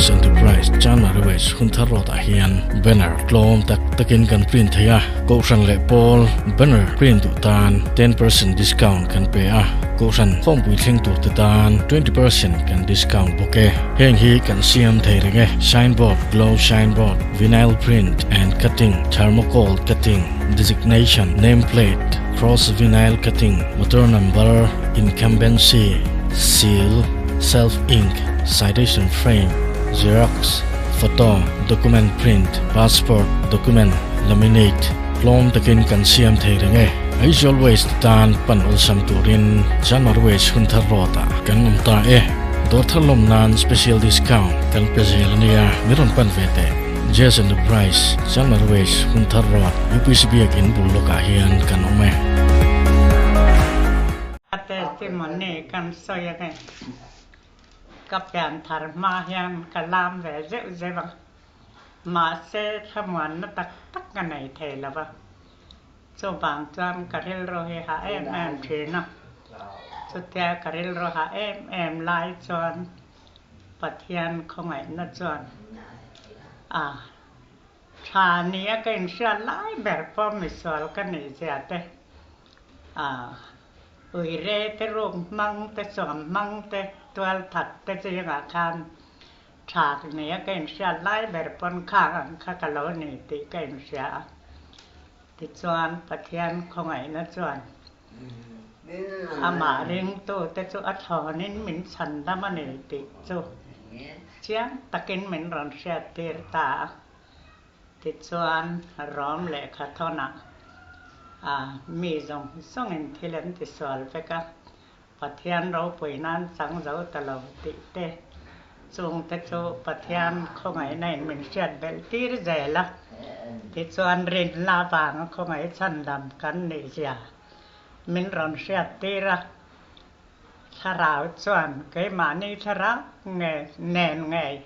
Jazz Enterprise Chanmari West Hunthar Road ah hian banner tlawm tak takin kan print thei a, Kohhran leh pawl banner print duh tan 10% discount kan pe a, Kohhran khawmpui thleng tur te tan 20% kan discount bawk e. Heng hi kan siam thei reng e, signboard, glow signboard, vinyl print and cutting, thermocol cutting, designation, name plate, cross vinyl cutting, motor number, incumbency, seal, self ink, citation frame, xerox, photo, document print, passport, document, laminate, tlawm takin kan siam thei reng e. Aizawl West tan pan awlsam turin Chanmar West Hunthar Road ah kan awm ta e. Dawr thar lawm nan special discount kan pe zel a nia, mi rawn pan ve teh. Jazz Enterprise, Chanmar West Hunthar Road, UPC Biakin bul lawkah hian kan awm e. A testimony kan sawi a ni. Ka pianthar hma hian ka lam ve zeuh zeuh a, mahse thlamuanna tak tak ka nei thei lo va. Chuvang chuan ka rilru hi ha em em thin a, chutia ka rilru ha em em lai chuan Pathian khawngaihna chuan a tha nia ka inhriat lai ber pawh misual ka nih zia te, a uire te ruk hmang te suam hmang te tual that te zingah khan tha nia ka inhriat lai ber pawn khang ang kha ka lo ni tih ka inhria a. Tichuan Pathian khawngaihna chuan amah ringtute chu a thlawnin min chhan dam a ni tih chu chiang takin min rawn hriattir ta a. Tichuan Rom lehkha thawnah mi zawng zawngin thil an tisual vek a, Pathian ropui nan chang zo ta lo tih te, chungte chu Pathian khawngaihna in min hriat belh tir zel a, tichuan rinna avanga khawngaih chhandam kan nih zia min rawn hriat tir a, thlarau chuan keimahni thlarau nge nen ngei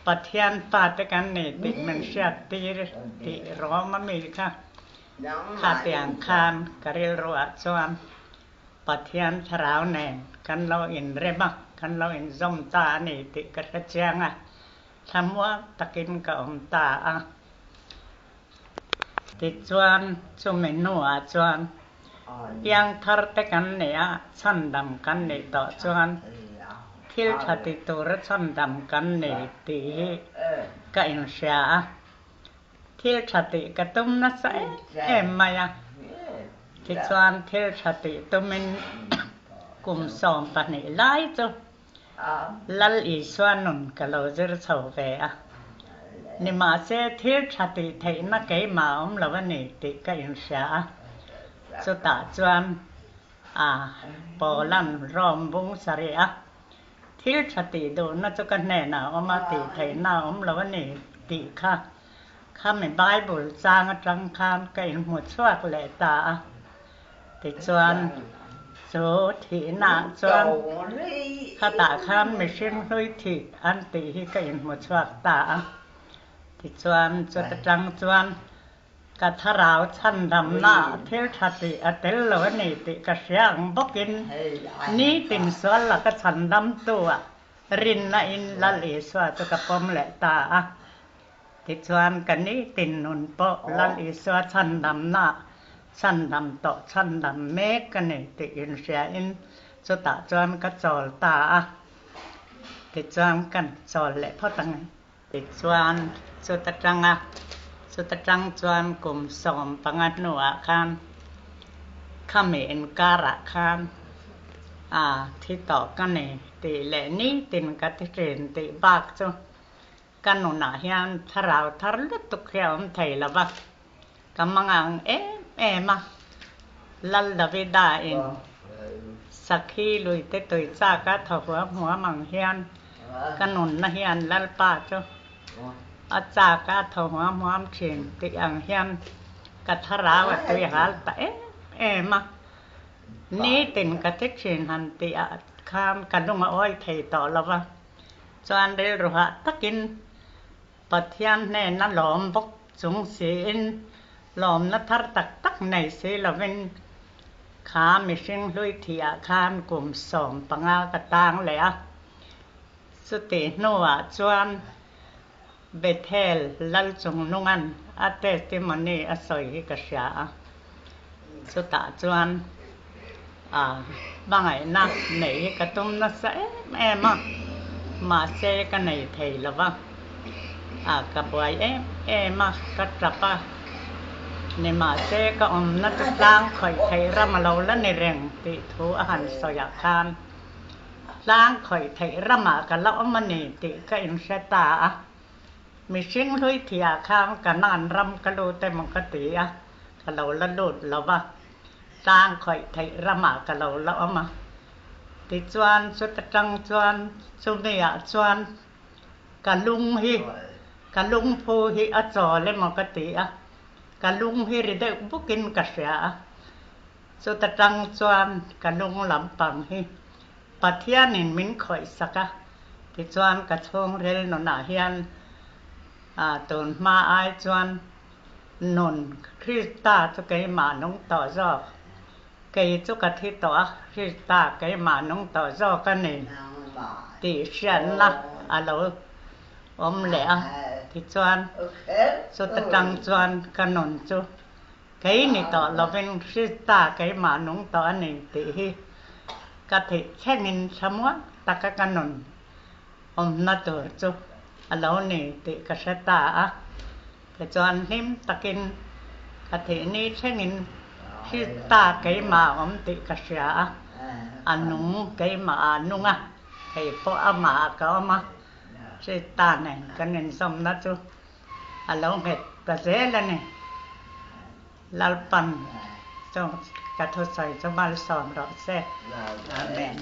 Pathian fate kan ni tih min hriat tir tih rawm a mi kha khatiang khan ka rilruah chuan Pathian thlarau nen kan lo inrem a, kan lo inzawm ta a ni tih ka hre chiang a, thlamuang takin ka awm ta a. Tichuan chumi hnuah chuan piangthar te kan nih a, chhandam kan nih tawh chuan thil tha ti tura chhandam kan ni tih hi ka inhria a, thil tha tih ka tum nasa em em mai a. Tichuan thil tha tih tumin kum 12 lai chu Lal Isua nun ka lo zir chho ve a, nimahse thil tha tih theihna keimah a awm lo a ni tih ka inhria a, chutah chuan a Paulan Rom bung sarih a, thil tha tih duhna chu ka hnenah a awm a, tih theihna a awm lo a ni tih kha khami Bible chang atang khan ka inhmu chhuak leh ta a. Tichuan, chu thihnaah chuan khatah khan mihring hlui thih an tih hi ka inhmu chhuak ta a. Tichuan, chuta tang chuan ka thlarau chhandamnaah thil tha tih a tel lo a ni tih ka hria ang bawkin nitin sual laka chhandamtu-ah rinna in Lal Isua chu ka pawm leh ta a. Tichuan, ka nitin nun pawh Lal Isua chhandamnaah chhandam tawh chhandam mek ka nei tih inhriain chutah chuan ka chawl ta a. Tichuan, kan chawl leh phawt ang e. Tichuan, chuta tanga chuta tang chuan kum 15 hnuah khan khami inkarah khan a thi tawh ka ni tih leh nitin ka ti thin tih bak chu Ka nunah hian thlarau thar lutuk hi a awm thei lo va, ka mangang em em a. Lal Davida in Sakhi luite tui chak a thaw huam huam ang hian ka nunna hian Lalpa chu a chak a thaw huam huam thin tih ang hian ka thlarau a tui hal ta em em a. Nitin ka thi thin han tih ah khan ka lung a awi thei tawh lo va. Chuan rilru hah takin Pathian hnena lawm bawk chung siin lawmna thar tak tak nei si lovin kha mihring hlui thih ah khan kum 15 ka tang leh a. Chutih hnuah chuan Bethel Lalchungnunga'n a testimony a sawi hi ka hria a, chutah chuan a hmangaihna neih hi ka tum nasa em em a, mahse ka nei thei lo va, a ka buai em em a, ka tap a, nimahse ka awmna chu tlang khawih theih ram a lo la ni reng tih thu a han sawiah khan Tlang khawih theih ramah ka la awm a ni tih ka inhre ta a. Mihring hlui thiah khan Kanaan ram ka lut emaw ka ti a, ka lo la lut lo va. Tlang khawih theih ramah ka lo la awm a. Tichuan chuta tang chuan chumiah chuan ka lung hi ka lungphu hi a chawl emaw ka ti a, ka lung hi ri deuh bukin ka hria a. Chuta tang chuan ka lung lampang hi Pathianin min khawih sak a, tichuan ka chhungril nunah hian tun hma ai chuan nun Krista chu keimah nung tawh zawk, kei chu ka thi tawh a, Krista keimah nung tawh zawk a ni tih hriatna a lo awm leh a, tichuan chuta tang chuan ka nun chu Kei ni tawh lovin Krista keimah nung tawh a ni tih hi ka theih thlengin thlamuang taka ka nun awmna tur chu a lo ni tih ka hre ta a. Tichuan hlim takin ka thih ni thlengin Krista keimah a awm tih ka hria a, a nung keimah ah nung a, kei pawh amah ah ka awm a, Krista nen kan inzawmna chu A lo nghet ta zel a ni. Lalpan chu ka thusawi chu malsawm rawh se. Amen.